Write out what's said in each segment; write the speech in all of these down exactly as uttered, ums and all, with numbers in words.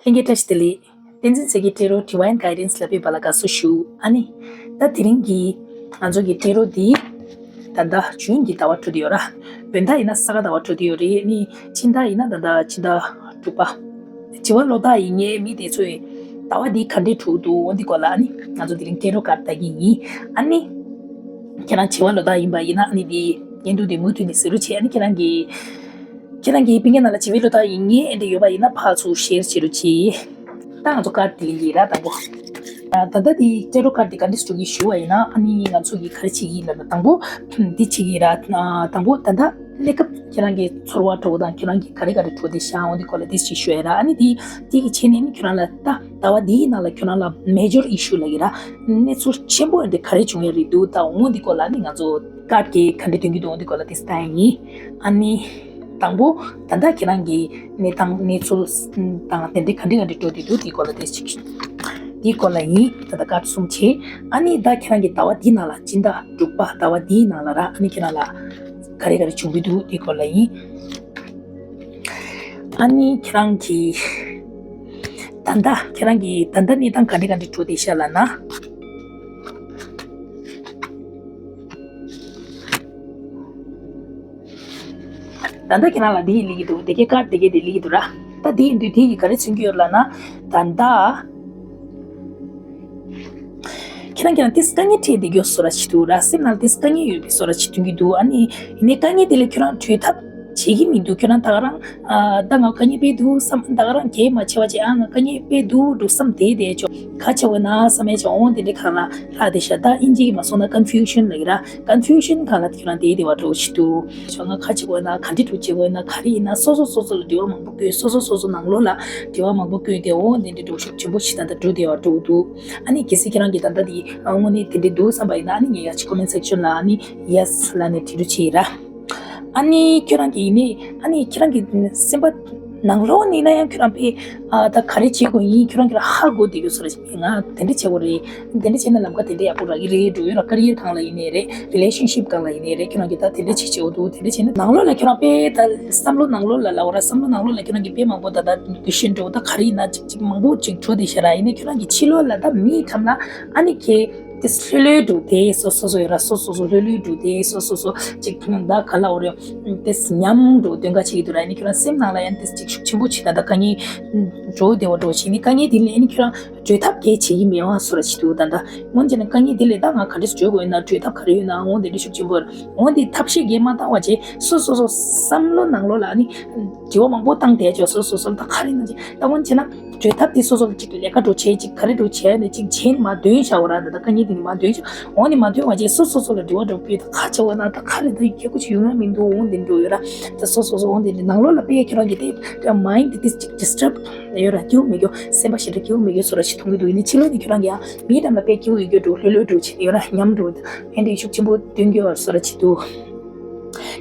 ལྷན་རྒྱས་བཀྲ་ཤིས་བདེ་ལེགས། བསྟན་འཛིན་ཚེ་གི་སྤྲེལ་རོ་Divine Guidance་ལ་ཕེབས་པ་ལ་དགའ་བསུ་ཞུ། ཨ་ནི། ད་དེ་རིང་གི་ང་ཚོ་གི་སྤྲེལ་རོ་འདི། ད་ལྟ་ཇུན་གྱི་ཟླ་བ་འགྲོ་དེ་ཡོད་ར། བོད་ཟླ་ཡིན་ན་ས་ག་ཟླ་བ་འགྲོ་དེ་ཡོད་རེད། ཨ་ནི་ཕྱི་ཟླ་ཡིན་ན་ད་ལྟ་ཕྱི་ཟླ་དྲུག་པ། བྱི་བ་ལོ་ཟླ་ཡིན་ངེས་མི་དེ་ཚོས་ཟླ་བ་འདི་ག་འདྲས་འགྲོ་འདུག་འོ་འདི་སྐོར་ལ་ཨ་ནི་ང་ཚོ་དེ་རིང་སྤྲེལ་རོ་ཀར་ལྟ་གི་ཡིན། ཨ་ནི། ཁྱེད་རང་བྱི་བ་ལོ་ཟླ་ཡིན་པ་ཡིན་ན་ཨ་ནི་འདི་བརྙན་ཐུང་འདི་མུ་མཐུད་ནས་གཟིགས་རོགས་བྱེད། ཨ་ནི་ཁྱེད་རང་གི་ཁྱེད་རང་གི་སྤུན་ཀྱག་ནང་ལ་བྱི་བའི་ལོ་ཟླ་ཡིན་ངེས་ཨེ་འདྲ་ཡོད་པ་ཡིན་ན་ཕར་ཚུར་ཤེར་བྱེད་རོགས་གྱིས། ད་ང་ཚོ་ཀར་དེ་ལེན་གྱི་ར་དང་པོ། ད་ལྟ་དེ་སྤྲེལ་རོ་ཀར་དེ་ག་འདྲས་སྒྲུག་གི་ཞུ་བ་ཡིན་ན་ཨ་ནི་ང་ཚོ་གི་ག་རེ་བྱེད་ཀྱི་ལབ་ན་དང་པོ། འདི་བྱེད་ཀྱི་ར། དང་པོ་ད་ལྟ་གནས་སྐབས་ཁྱེད་རང་གི་ཚོར་བ་འགྲོ་དང་ཁྱེད་རང་གི་ག་རེ་ག་རེ་འགྲོ་དེ་ཤ་འོ་འདི་སྐོར་ལ་དེ་ཞིག་ཞུ་ཡ་ར། ཨ་ནི་དེ་དེ་གི་ཆེད་ནས་ནི་ཁྱོད་རང་ལ་ད་ཟླ་བ་འདིའི་ནང་ལ་ཁྱོད་རང་ལ་མེ་ཇར་ཨི་ཤུ་ལབ་ཀྱི་ར། གནས་ཚུལ་ཆེན་པོ་འདི་ག་རེ་བྱུང་ཡ་རེད་འདུག་ད་འོ་འདི་སྐོར་ལ་ནི་ང་ཚོ་ཀར་གི་ག་འདྲས་སྟོན་གྱི་འདུག་འོ་འདི་སྐོར་ལ་དེ་ལྟ་ཡ་ཡིན། ཨ་ནི། དང་པོ། ད་ལྟ་ཁྱེད་རང་གི་གནས་སྟངས་གནས་ཚུལ་དང་དེ་འདྲའི་ག་འདྲ་ག་འདྲ་འགྲོ་དེ་འདུག་དེའི་སྐོར་ལ་དེ་ཅིག་དེའི་སྐོར་ལ་ཡིན། ད་ལྟ་ཀར་གསུམ་བྱས། ཨ་ནི་ད་ཁྱེད་རང་གི་ཟླ་བ་འདིའི་ནང་ལ་སྤྱི་ཟླ་དྲུག་པ་ཟླ་བ་འདིའི་ནང་ལ་ར་ཨ་ནི་ཁྱེད་རང་ལ་ག་རེ་ག་རེ་བྱུང་གི་འདུག་དེའི་སྐོར་ལ་ཡིན། ཨ་ནི་ཁྱེད་རང་གི་ད་ལྟ་ཁྱེད་རང་གི་ད་ལྟ་གནས་སྟངས་ག་འདྲ་ག་འདྲ་འགྲོ་དེ་ཤ་ལབ་ན། ད་ལྟ་ཁྱེད་རང་ལ་འདི་ཡི་ལི་གི་འདུག་དེ་གའི་ཀར་དེ་གའི་དེ་ལི་གི་འདུག་ར། ད་དེ་ཡིན་དུས་དེ་ཡི་ག་རེ་མཚོན་གྱི་ཡོད་ལབ་ན། ད་ལྟ་ཁྱེད་རང་ཁྱེད་རང་དེ་དཀའ་ངལ་འཕྲད་བསྡད་ཀྱི་ཡོད་བཟོ་འདྲ་ཞིག་འདུག་ར། སེམས་ནང་དེ་དཀའ་ངལ་ཡོད་པའི་བཟོ་འདྲ་ཞིག་སྟོན་གྱི་འདུག་ཨ་ནི་ཡིན་ནའི་དཀའ་ངལ་དེ་ལས་ཁྱོད་རང་བྲོས་ཐབས་བྱེད་ཀྱི་མི་འདུག་ཁྱོད་རང་ད་ག་རང་ཨ་ད་ང་དཀའ་ངལ་དཔེ་འདུག་བསམ། ད་ག་རང་གལ་མ་ཆེ་བ་བྱས། ཨ་ང་དཀའ་ངལ་དཔེ་འདུག་འདུག་བསམ་བསྡད་བསྡད་ཆོག་ག་ཆེ་བ་ན་བསམ་ཡས་ཆོག་འོང་དེ་འདྲའི་གང་ལ་ལྷག་བསྡད་ཤག་ད་ཨིན་ཇི་གི་མ་སོང་ན་ཀོན་ཕིའུ་ཤན་ལབ་ཀྱི་ར། ཀོན་ཕིའུ་ཤན་གང་ལ་ཁྱོད་རང་དེའི་དེ་བ་འགྲོ་ཞིག་འདུག་ཆོག་ང་ག་ཆེ་བ་ན་ག་འདྲ་འགྲོ་ཆེ་བ་ན་ག་རེ་ཡིན་ན་སོ་སོ་སོ་སོ་ལ་དྲི་བ་མང་པོ་བཀོད། སོ་སོ་སོ་སོ་ནང་ལོགས་ལ་དྲི་བ་མང་པོ་བཀོད་དེ་འོང་དེ་འདྲའི་འགྲོ་ཤུགས་ཆེན་པོ་ཞིག་ད་ལྟ་འགྲོ་དེ་བ་འགྲོ་འདུག་ཨ་ནི་གལ་སྲིད་ཁྱེད་རང་གི་ད་ལྟ་དེ་དངོས་གནས་དེ་འདྲའི་འདུག་བསམ་པ་ཡིན་ན་ཨ་ནི་ངས་ཡ་ཆེ་ཀོ་མེན་སེག་ཤན་ལ་ཨ་ནི་ཡེ་སི་ལབ་ནས་འབྲི་རོགས་བྱེད་ཡིན་ར། ཨ་ནི་ཁྱོད་རང་གི་ཡིན་ནའི་ཨ་ནི་ཁྱེད་རང་གི་སེམས་པ་ནང་ལོགས་ནས་ན་ཡང་ཁྱོད་རང་དཔེ་ཨ་ད་ག་རེ་བྱེད་དགོས་ཡིན་ཁྱོད་རང་གི་ཧ་གོ་བསྡད་ཡོད་བཟོ་འདྲ་ཞིག་ང་དེ་འདྲ་བྱེད་དགོས་རེད། དེ་འདྲ་བྱས་ན་ལམ་ཁ་དེ་འདྲ་ཡག་པོ་རག་གི་རེད་འགྲོ་ཡོད་ར། ཀ་རི་ཡར་སྒང་ལ་ཡིན་ནའི་རེད། རི་ལེ་ཤན་ཤིབ་སྒང་ལ་ཡིན་ནའི་རེད། ཁྱོད་རང་གི་ད་དེ་འདྲ་བྱེད་བྱེད་འོ་འདུག་དེ་འདྲ་བྱས་ན་ནང་ལོགས་ལ་ཁྱོད་རང་དཔེ་ད་བསམ་བློ་ནང་ལོགས་ལ་ལབ་ར། བསམ་བློ་ནང་ལོགས་ལ་ཁྱོད་རང་གི་དཔེ་མང་པོ་ད་ད་འདུ་ཤེས་འགྲོ་ད་ག་རེ་ཡིན་ན་ཅིག་ཅིག་མང་པོ་ཅིག་འགྲོ་དེ་ཤ་ར། ཡིན་ནའི་ཁྱོད་རང་གི་ཕྱི་ལོགས་ལ་ད་མིའི་འགྲམ་ལ་ཨ་ནི་ཁྱེད། དེ་ལྷོད་ལྷོད་འགྲོ་དེ་སོ་སོ་སོ་ཡོད་ར། སོ་སོ་སོ་ལྷོད་ལྷོད་འགྲོ་དེ་སོ་སོ་སོ་ཅིག་ད་ག་ལ་འོ་རེད། དེ་ཉམས་འགྲོ་དོན་ག་བྱེད་ཀྱི་འདུག་ར། ཨ་ནི་ཁྱོད་རང་སེམས་ནང་ལ་ཡང་དེ་ཅིག་ཤུགས་ཆེན་པོ་བྱེད་ད་ད་དཀའ་ངལ་འགྲོ་བདེ་བ་འགྲོ་བྱེད་ནི་དཀའ་ངལ་དེ་ལས་ཨ་ནི་ཁྱོད་རང་བྲོས་ཐབས་གལ་བྱེད་ཀྱི་མེད་པ་བཟོ་འདྲ་ཞིག་འདུག་ད་ད་སྔོན་ཆད་ནས་དཀའ་ངལ་དེ་ལས་ད་ང་ག་འདྲས་བྲོས་དགོས་ཡིན་ན་བྲོས་ཐབས་ག་རེ་ཡོད་ན་འོང་དེ་འདྲ་ཤུགས་ཆེན་པོ་འོང་དེ་ཐབས་ཤེས་གལ་མ་བཏང་བ་བྱས་སོ་སོ་སོ་བསམ་བློ་ནང་ལོགས་ལ་ཨ་ནི་དྲི་བ་མང་པོ་བཏང་བསྡད་ཆོག་སོ་སོ་སོ་ད་ག་རེ་ན་ཅིག་ད་སྔོན་ཆད་ན། བྲོས་ཐབས་དེ་སོ་སོ་ལ་ཅིག་ལས་ཀ་འགྲོ་བྱས་ཅིག་ག་རེ་འགྲོ་བྱས་ནས་ཅིག་བྱས་ནས་མ་འདོན་བཞག་པ་ར། ད་ལྟ་དཀའ་ངལ་དེ་ནི་མ་འདོན་བཞག་འོ་ནི་མ་འདོན་པ་བྱས་སོ་སོ་སོ་ལ་དྲི་བ་འགྲོ་དུས་ད་ག་བྱས་པ་ན་ད་ག་རེ་ད་ཡི་གེ་ཀུ་ཅིག་ཡོང་ཡ་མི་འདུག་འོང་དེ་འགྲོ་ཡོད་ར། ད་སོ་སོ་སོ་འོང་དེ་ནི་ནང་ལོགས་ལ་དཔེ་ཁྱོད་རང་གི་དེ་ད་མའིན་ཌི་དེ་ཅིག་ཌི་སི་ཊརབ་ཡོད་ར། སྐྱིད་པོ་མི་སྐྱིད་སེམས་པ་ཞེ་དྲག་སྐྱིད་པོ་མི་སྐྱིད་བཟོ་འདྲ་ཞིག་མཐོང་གི་འདུག་ཡིན་ནའི་ཕྱི་ལོགས་ནས་ཁྱོད་རང་གི་ཡང་མིའི་འགྲམ་ལ་དཔེ་སྐྱིད་པོ་ཡོད་རྒྱུ་འགྲོ་ལྷོད་ལྷོད་འགྲོ་བྱས་ནས་ཡོད་ར། ཉམས་འགྲོ་ཨེ་འདྲའི་ཤུགས་ཆེན་པོ་སྟོན་གྱི་ཡོད་བཟོ་འདྲ་ཞིག་འདུག་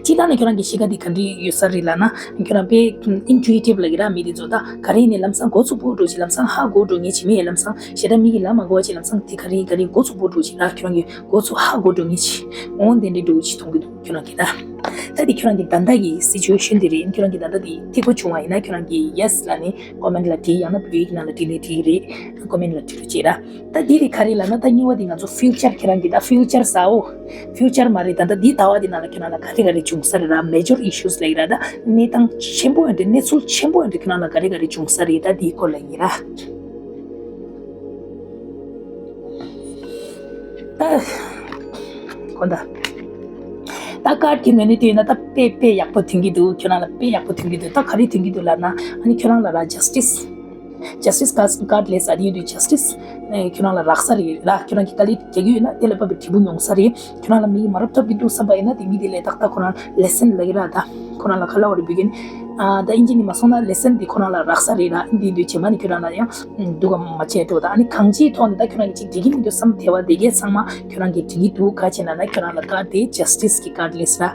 སྤྱིར་བཏང་ནས་ཁྱོད་རང་གི་གཤིས་ཀ་འདི་ག་འདྲ་ཡོད་ས་རེད་ལབ་ན། ཁྱོད་རང་དཔེ་ཨིན་ཊུ་ཨི་ཊིབ་ལབ་ཀྱི་ར། མི་འདི་ཚོ་ད་ག་རེ་ཡིན་ནའི་ལམ་སང་མགོ་ཚོས་པོ་འགྲོ་ཞིག་ལམ་སང་ཧ་གོ་འགྲོ་ངེས་ཅིག་མི་ཡི་ལམ་སང་ཞེ་དྲག་མི་གི་ལབ་མ་གོ་བ་ཅིག་ལམ་སང་དེ་ག་རེ་ཡིན་ག་རེ་ཡིན་མགོ་ཚོས་པོ་འགྲོ་ཞིག་ར། ཁྱོད་རང་གི་མགོ་ཚོས་ཧ་གོ་འགྲོ་ངེས་ཅིག་འོང་དེ་འདྲ་འགྲོ་ཞིག་མཐོང་གི་འདུག་ཁྱོད་རང་གི་ད། ད་འདི་ཁྱོད་རང་གི་ད་ལྟ་གི་སི་ཅུ་ཨེ་ཤན་འདི་རེད། ཁྱོད་རང་གི་ད་ལྟ་འདི་ཐིག་པ་བྱུང་བ་ཡིན་ན་ཁྱོད་རང་གི་ཡེ་སི་ལབ་ནས་ཀོ་མེན་ཊི་ལ་བྲིས། ཡང་ན་བོད་ཡིག་ནང་ལ་བྲིས་ནས་བྲིས་རེད། ཀོ་མེན་ཊི་ལ་བྲིས་རོགས་བྱེད་ར། ད་འདི་རེད་ག་རེ་ལབ་ན་ད་གཉིས་པ་འདི་ང་ཚོ་ཕིའུ་ཅར་ཁྱེད་རང་གི་ད་ཕིའུ་ཅར་ཟ་འོ། ཕིའུ་ཅར་མ་རེད། ད་ལྟ་འདི་ཟླ་བ་འདི་ནང་ལ་ཁྱོད་རང་ལ་ག་རེ་ག་རེ་བྱུང་ས་རེད་ར། མེ་ཇར་ཨི་ཤུ་སི་ལབ་ཀྱི་ར། ད་གནས་སྟངས་ཆེན་པོ་ཡོད་འདྲ་གནས་ཚུལ་ཆེན་པོ་ཡོད་འདྲ་ཁྱོད་རང་ལ་ག་རེ་ག་རེ་བྱུང་ས་རེད། ད་འདིའི་སྐོར་ལ་ཡིན་ར། ད་གོ་ད། ད་ཀར་དེ་ངོས་ནས་བལྟས་ན་ད་དཔེ་དཔེ་ཡག་པོ་ཐོན་གྱི་འདུག་ཁྱོད་རང་ལ་དཔེ་ཡག་པོ་ཐོན་གྱི་འདུག་ད་ག་རེ་ཐོན་གྱི་འདུག་ལབ་ན་ཨ་ནི་ཁྱོད་རང་ལ་ར་ཇ་སི་ཊི་སི། ཇ་སི་ཊི་སི་ཀར་ཀར་ལས་ས་དེ་ཡོད་དུས་ཇ་སི་ཊི་སི་ཁྱོད་རང་ལ་རག་ས་རེད་ར། ཁྱོད་རང་གི་དཀའ་ལས་རྒྱག་གི་ཡོད་ན་དེ་ལ་བབས་པའི་འབྲས་བུ་མྱོང་ས་རེད། ཁྱོད་རང་ལ་མི་ཡིས་མ་རབས་འཐབ་ཀྱི་འདུག་བསམ་པ་ཡིན་ན་དེ་མི་དེ་ལས་ཏག་ཏག་ཁོ་རང་ལེ་སན་ལབ་ཀྱི་ར། ད་ཁོ་རང་ལ་ག་ལབ་དགོས་རེད་བོད་སྐད་ནས། ཨ་ད་ཨིན་ཇི་ནས་མ་སོང་ན་ལེ་སན་དེ་ཁོ་རང་ལ་རག་ས་རེད་ར། འདི་འདུག་བྱེད་མ་ནི་ཁྱོད་རང་ལ་ཡང་སྡུག་ག་མ་བྱས་འགྲོ། ད་ཨ་ནི་གང་ཅིའི་ཐོག་ནས་ད་ཁྱོད་རང་གི་ཅིག་འགྲིག་གི་མི་འདུག་བསམ་དེ་བ་དེ་གས་ཚང་མ་ཁྱོད་རང་གི་འགྲིག་གི་འདུག་ག་བྱས་ན་ན་ཁྱོད་རང་ལ་ཀར་དེ་ཇ་སི་ཊི་སི་གི་ཀར་ལེས་ར།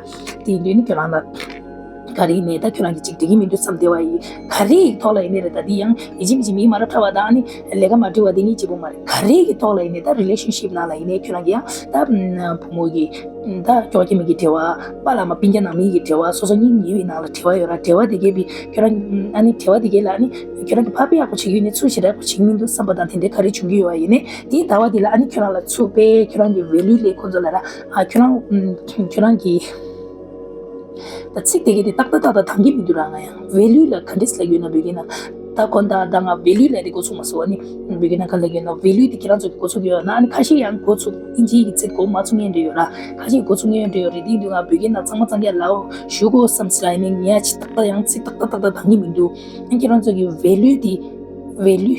དེ་འདུག་ནི་ཁྱོད་རང་ལ། ག་རེ་ཡིན་ནའི་ད་ཁྱོད་རང་གི་ཅིག་འགྲིག་གི་མི་འདུག་བསམ་བསྡད་པ་ཡིན། ག་རེ་ཡི་ཐོག་ལ་ཡིན་ནའི་རེད། ད་འདི་ཡང་ཡིན་གཅིག་མིན་གཅིག་མི་མ་རབས་ཕྲ་བ་དང་ཨ་ནི་ལས་ཀ་མ་འགྲིག་པ་དེ་གཉིས་གཅིག་པོ་མ་རེད། ག་རེ་གི་ཐོག་ལ་ཡིན་ནའི་ད་རི་ལེ་ཤན་ཤིབ་ནང་ལ་ཡིན་ནའི་ཁྱོད་རང་གི་ཡང་ད་བུ་མོ་གི་ད་ཁྱོ་ག་མི་གི་འབྲེལ་བ། པཱ་ལགས་མ་སྤུན་ཀྱག་ནང་མི་གི་འབྲེལ་བ། སོ་སོ་གཉེན་ཉེ་བའི་ནང་ལ་འབྲེལ་བ་ཡོད་ར། འབྲེལ་བ་དེ་གས་པའི་ཁྱོད་རང་ཨ་ནི་འབྲེལ་བ་དེ་གས་ལ་ཨ་ནི་ཁྱོད་རང་གི་ཕ་དཔེ་ཡག་པོ་བྱེད་ཀྱི་ཡོད་ནའི་ཚུར་ཞེ་དྲག་པོ་བྱེད་ཀྱི་མི་འདུག་བསམ་པ་དང་དེ་འདྲའི་ག་རེ་བྱུང་གི་ཡོད་པ་ཡིན་ནའི་དེའི་ཟླ་བ་དེ་ལ་ཨ་ནི་ཁྱོད་རང་ལ་ཚུར་དཔེ་ཁྱོད་རང་གི་ཝེ་ལུ་ལས་ཁོ་ཚོ་ལ་ར། ཨ་ཁྱོད་རང་ཁྱོད་རང་གི་ད་ཚིག་དེ་གས་དེ་ཏག་ཏག་ཏག་ཏག་འདང་གི་མི་འདུག་ར། ང་ཡང་ཝེ་ལུ་ལ་ག་འདྲས་ལབ་ཡོད་ན་བོད་སྐད་ནང་ད་གོ་ད་ད་ང་ཝེ་ལུ་ལབ་དེ་འགོ་ཚུགས་མ་སོང་། ཨ་ནི་བོད་སྐད་ནང་ག་ལབ་ཡོད་ན་ཝེ་ལུ་དེ་ཁྱེད་རང་ཚོ་གི་འགོ་ཚུགས་ཡོད་ན། ཨ་ནི་ཁ་ཤས་ཡང་འགོ་ཚུགས་ཨིན་ཇི་གི་ཚིག་འགོ་མ་ཚུགས་མཁན་འདྲ་ཡོད་ར། ཁ་ཤས་འགོ་ཚུགས་མཁན་འདྲ་ཡོད་རེད། དེ་དུས་ང་བོད་སྐད་ནང་གཙང་མ་གཙང་རྐྱང་ལབ་ཞུ་དགོས་བསམ་སྲིད་ར། ཨ་ནི་ངས་ཅི་ཏག་ཏག་ཡང་ཚིག་ཏག་ཏག་ཏག་ཏག་འདང་གི་མི་འདུག་ཨ་ནི་ཁྱེད་རང་ཚོ་གི་ཝེ་ལུ་དེ་ཝེ་ལུ་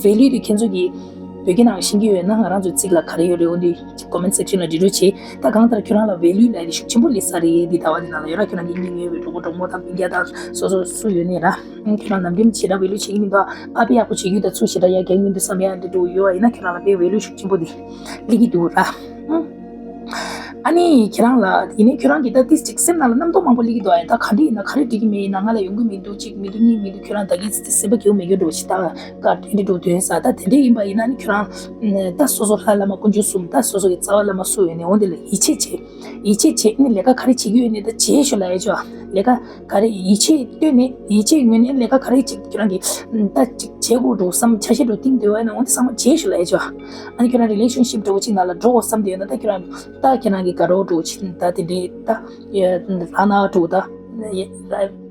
ཝེ་ལུ་དེ་ཁྱེད་ཚོ་གི་བོད་སྐད་ནང་ཤེས་ཀྱི་ཡོད་ན་ང་རང་ཚོའི་ཚིག་ལ་ག་རེ་ཡོད་རེད། འོ་འདི་ཅིག་ཀོ་མེན་སེག་ཤན་ལ་འབྲི་རོགས་བྱེད། ད་གང་ལྟར་ཁྱོད་རང་ལ་ཝེ་ལུ་ལབ་དེ་ཤུགས་ཆེན་པོ་སླེབས་ཚར་རེད། འདི་ཟླ་བ་འདི་ནང་ལ་ཡོད་ར། ཁྱོད་རང་གི་གཉེན་ཉེ་བའི་གྲོགས་པོ་གྲོགས་མོ་དང་སྤུན་ཀྱག་དང་སོ་སོ་སུ་ཡོད་ནའི་ར། ཁྱོད་རང་ནམ་རྒྱུན་ཞེ་དྲག་ཝེ་ལུ་བྱེད་ཀྱི་མི་འདུག་ཨ་ཕ་ཡག་པོ་བྱེད་རྒྱུ་དང་ཚུར་ཞེ་དྲག་ཡར་རྒྱག་མི་འདུག་བསམ་ཡ་འདི་འདྲ་ཡོད་པ་ཡིན་ན་ཁྱོད་རང་ལ་དཔེ་ཝེ་ལུ་ཤུགས་ཆེན་པོ་འདི་སླེབས་ཀྱི་འདུག་ར། ཨ་ནི་ཁྱེད་རང་ལ་ཡིན་ནའི་ཁྱོད་རང་གི་ད་ཏིས་ཅིག་སེམས་ནང་ལ་རྣམ་རྟོག་མང་པོ་སླེབས་ཀྱི་འདུག་ཨ་ད་ག་འདྲ་ཡིན་ན་ག་རེ་འགྲིག་གི་མེད་ཡིན་ན། ང་ལ་ཡོང་གི་མི་འདུག་ཅིག་མི་འདུག་གཉིས་མི་འདུག་ཁྱོད་རང་ད་གིན་སེམས་པ་སྐྱོ་མེད་སྐྱོ་འགྲོ་ཞིག་ད་ག་འདྲ་འགྲོ་དོན་ས་ད་དེ་འདྲ་ཡིན་པ་ཡིན་ན་ནི་ཁྱོད་རང་ད་སོ་སོ་ལྷ་བླ་མ་དཀོན་མཆོག་གསུམ་ད་སོ་སོ་གི་རྩ་བ་བླ་མ་སུ་ཡོད་ནའི་འོ་འདི་ལ་ཡིད་ཆེས་བྱེད། ཡིད་ཆེས་བྱེད། ནི་ལས་ཀ་ག་རེ་བྱེད་ཀྱི་ཡོད་ནའི་ད་བྱེད་ཤོག་ལབ་ཡ་ཅོ། ལས་ཀ་ག་རེ་ཡིད་ཆེས་བཏོན་ནས་ཡིད་ཆེས་ངོས་ནས་ལས་ཀ་ག་རེ་ཅིག་ཁྱོད་རང་གིས་ད་ཅིག་བྱེད་དགོས་འགྲོ་བསམ་འཆར་གཞི་འགྲོ་གཏིང་འདོད་པ་ཡིན་ན་འོ་འདི་ཚང་མ་བྱེད་ཤོག་ལབ་ཡ་ཅོ། ཨ་ནི་ཁྱོད་རང་རི་ལེ་ཤན་ཤིབ་འདྲ་བོ་ཅིག་ནང་ལ་འགྲོ་དགོས་བསམ་བསྡད་ཡོད་ན་ད་ཁྱོད་རང་ད་ཁྱོད་རང་གིས་དགའ་རོགས་འགྲོ་ཅིག་ད་དེ་འདྲའི་ད་ལྷ་ན་འགྲོ་ད་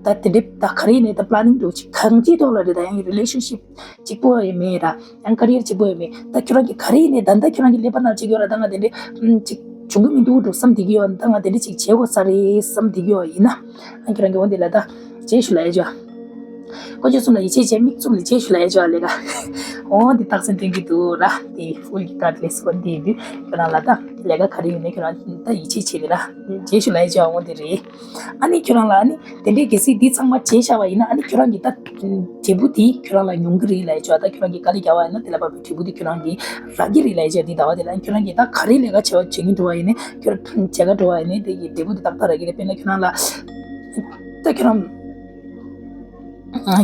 ད་དེ་འདྲའི་ད་ག་རེ་ནས་ད་པ་ལ་ནིང་འགྲོ་ཅིག་གང་ཅིའི་ཐོག་ལ་རེད། ད་ཡང་རི་ལེ་ཤན་ཤིབ་གཅིག་པོ་ཡང་མེད་ར། ཡང་ཀ་རི་ཡར་གཅིག་པོ་ཡང་མེད། ད་ཁྱོད་རང་གི་ག་རེ་ཡིན་ནའི་ད་ལྟ་ཁྱོད་རང་གི་ཀླད་པ་ནང་གཅིག་ཡོད་ར། ད་ང་དེ་འདྲ་ཅིག་བྱུང་གི་མི་འདུག་འགྲོ་བསམ་བསྡད་ཀྱི་ཡོད། ད་ང་དེ་འདྲ་ཅིག་བྱེད་དགོས་ས་རེད་བསམ་བསྡད་ཀྱི་ཡོད་ཡིན་ན། ཨ་ཁྱོད་རང་གི་འོ་འདི་ལ་ད་བྱེད་ཤོག་ལབ་ཡ་ཅོ། དཀོན་མཆོག་གསུམ་ལ་ཡིད་ཆེས་བྱས་མིག་བཙུམ་ནས་བྱེད་ཤོག་ལབ་ཡ་ཅོ་ལས་ཀ། འོ་འདི་རྟགས་མཚན་སྟོན་གྱི་འདུག་ར། དེ་ཧྥུལ་གི་གར་ལས་སོ་འདི་འདུག་ཁྱོད་རང་ལ་ད་ལས་ཀ་ག་རེ་ཡིན་ནའི་ཁྱོད་རང་ད་ཡིད་ཆེས་བྱེད་ལས་ར། བྱེད་ཤོག་ལབ་ཡ་ཅོ་འོ་འདི་རེད། ཨ་ནི་ཁྱོད་རང་ལ་ཨ་ནི་དེ་འདྲའི་གལ་སྲིད་འདི་ཚང་མ་བྱས་བཞག་པ་ཡིན་ན་ཨ་ནི་ཁྱོད་རང་གི་ད་འབྲས་བུ་དེ་ཁྱོད་རང་ལ་ཡོང་གི་རེད་ལབ་ཡ་ཅོ། ད་ཁྱོད་རང་གིས་དཀའ་ལས་རྒྱག་པ་ཡིན་ན་དེ་ལ་བབ་པའི་འབྲས་བུ་དེ་ཁྱོད་རང་གིས་རག་གི་རེད་ལབ་ཡ་ཅོ། འདི་ཟླ་བ་དེ་ལ་ཨ་ནི་ཁྱོད་རང་གིས་ད་ག་རེ་ལས་ཀ་བྱེད་པ་བྱེད་ཀྱིན་འགྲོ་བ་ཡིན་ནའི་ཁྱོད་རང་བྱེད་ཀ་འགྲོ་བ་ཡིན་ནའི་དེ་གི་འབྲས་བུ་དེ་ཏག་ཏག་རག་གི་རེད། དཔེར་ན་ཁྱོད་རང་ལ་ད་ཁྱོད་རང་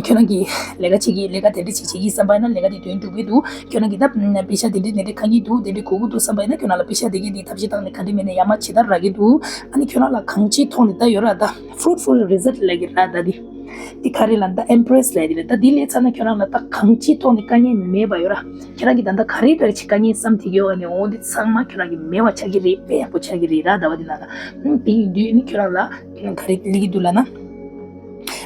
ཁྱོད་རང་གིས་ལས་ཀ་བྱེད་ཀྱི་ལས་ཀ་དེ་འདྲ་བྱེད་བྱེད་ཀྱི་བསམ་པ་ཡིན་ན་ལས་ཀ་དེ་དོན་འགྲུབ་ཀྱི་འདུག་ཁྱོད་རང་གིས་ད་པེ་ཤ་དེ་འདྲ་དེ་འདྲ་ཁ་ཉིན་འདུག་དེ་འདྲ་དགོས་ཀྱི་འདུག་བསམ་པ་ཡིན་ན་ཁྱོད་རང་ལ་པེ་ཤ་དེ་གའི་དེ་ཐབས་ཤེས་བཏང་ནས་ག་འདྲ་མིན་ནས་ཡར་མར་ཇི་ལྟར་རག་གི་འདུག་ཨ་ནི་ཁྱོད་རང་ལ་གང་ཅིའི་ཐོག་ནས་ད་ཡོད་ར་ད་ཕུ་རུ་ཊི་ཕུལ་རི་ཛལ་ཊི་ལབ་ཀྱི་ར་ད་འདི། འདི་ག་རེ་ལབ་ན་ད་ཨེམ་པི་རེ་སི་ལབ་ཀྱི་རེད། ད་འདི་སླེབས་ཚར་ན་ཁྱོད་རང་ལ་ད་གང་ཅིའི་ཐོག་ནས་དཀའ་ངལ་མེད་པ་ཡོད་ར། ཁྱོད་རང་གིས་ད་ལྟ་ག་རེ་ག་རེ་བྱེད་དཀའ་ངལ་བསམ་དེ་གའི་འོག་ནས་འོ་འདི་ཚང་མ་ཁྱོད་རང་གིས་མེད་པ་ཆགས་ཀྱི་རེད། དཔེ་ཡག་པོ་ཆགས་ཀྱི་རེད་ར་ཟླ་བ་འདི་ནང་ལ། ཨང་དེ་ཡིན་དུས་ནི་ཁྱོད་རང་ལ་ག་རེ་སླེབས་ཀྱི་འདུག་ལབ་ན།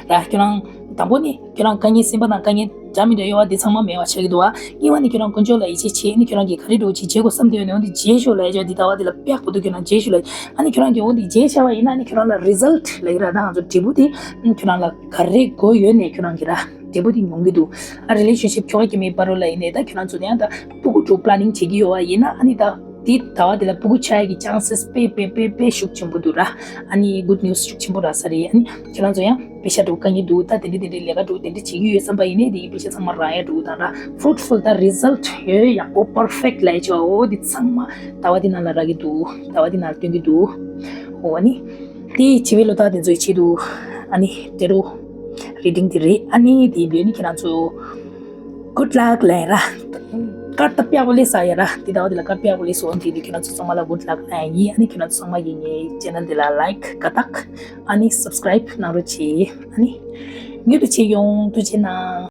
ར་ཁྱོད་རང་དང་པོ་ནི་ཁྱོད་རང་དཀའ་ངལ་སེམས་པ་ནང་དཀའ་ངལ་འདྲ་མི་འདྲ་ཡོད་པ་འདི་ཚང་མ་མེད་པ་ཆགས་ཀྱི་འདུག་བ། གཉིས་པ་ནི་ཁྱོད་རང་དཀོན་མཆོག་ལ་ཡིད་ཆེས་བྱེད། ནི་ཁྱོད་རང་གིས་ག་རེ་འགྲོ་བྱེད་བྱེད་དགོས་བསམ་དུས་ནི་འོ་འདི་བྱེད་ཤོག་ལབ་ཡ་ཅོ། འདི་ཟླ་བ་འདི་ལ་དཔེ་ཡག་པོ་འདུག་ཁྱོད་རང་བྱེད་ཤོག་ལབ། ཨ་ནི་ཁྱོད་རང་གིས་འོ་འདི་བྱེད་བྱ་བ་ཡིན་ན་ནི་ཁྱོད་རང་ལ་རི་ཛལ་ཊི་ལབ་ཀྱི་ར་ད་ང་ཚོ་འབྲས་བུ་དེ་ཁྱོད་རང་ལ་ག་རེ་དགོས་ཡོད་ནས་ཁྱོད་རང་གིས་ར་འབྲས་བུ་དེ་མྱོང་གི་འདུག་ཨ་རི་ལེ་ཤན་ཤིབ་ཁྱོ་ག་སྐྱེ་དམན་བར་ལ་ཡིན་ནའི་ད་ཁྱོད་རང་ཚོ་ནི་ཡང་ད་སྤུ་གུ་འགྲོ་པ་ལ་ནིང་བྱེད་ཀྱི་ཡོད་པ་ཡིན་ན་ཨ་ནི་ད། དེ་ཟླ་བ་དེ་ལ་སྤུ་གུ་ཆགས་ཡག་གི་ཅན་སེས་དཔེ་དཔེ་དཔེ་དཔེ་ཤུགས་ཆེན་པོ་འདུག་ར། ཨ་ནི་གུཌ་ནིའུ་སི་ཤུགས་ཆེན་པོ་རག་ས་རེད། ཨ་ནི་ཁྱེད་རང་ཚོ་ཡང་པེ་ཤ་འགྲོ་དཀའ་ངལ་འདུག་ད་དེ་འདྲ་དེ་འདྲའི་ལས་ཀ་འགྲོ་དེ་འདྲ་བྱེད་ཀྱི་ཡོད་བསམ་པ་ཡིན་ནའི་དེ་ཡི་པེ་ཤ་ཚང་མ་རག་ཡག་འགྲོ་དང་ར་ཕུ་རུ་ཊི་ཕུལ་ད་རི་ཛལ་ཊི་ཡོད་ཡག་པོ་པར་ཕེག་ཊི་ལབ་ཡ་ཅོ་འོ་དེ་ཚང་མ་ཟླ་བ་དེ་ནང་ལ་རག་གི་འདུག་ཟླ་བ་དེ་ནང་ལ་སྟོན་གྱི་འདུག་འོ་ཨ་ནི་དེ་བྱིས་པའི་ལོ་ཏོག་དེ་ཚོའི་ཆེད་དུ་ཨ་ནི་ཊེ་རོ་རི་ཌིང་དེ་རེད། ཨ་ནི་དེ་ཡིན་དུས་ནི་ཁྱེད་རང་ཚོ། གུཌ་ལག་ལབ་ཡ་ར། ཀར་ད་དཔེ་ཡག་པོ་སླེབས་ས་ཡ་ར། དེ་ཟླ་བ་དེ་ལ་ཀར་དཔེ་ཡག་པོ་སླེབས་སོང་། དེ་དུས་ཁྱེད་རང་ཚོ་ཚང་མ་ལ་གུཌ་ལག་ལབ་ཡ་ཡིན། ཨ་ནི་ཁྱེད་རང་ཚོ་ཚང་མ་གིས་ངའི་ཅེ་ནལ་འདི་ལ་ལའིཀ་དགའ་རྟགས། ཨ་ནི་སབ་སི་ཀ་རའིབ་གནང་རོགས་གྱིས། ཨ་ནི་མྱུར་དུ་མཇལ་ཡོང་། ཐུགས་རྗེ་གནང་།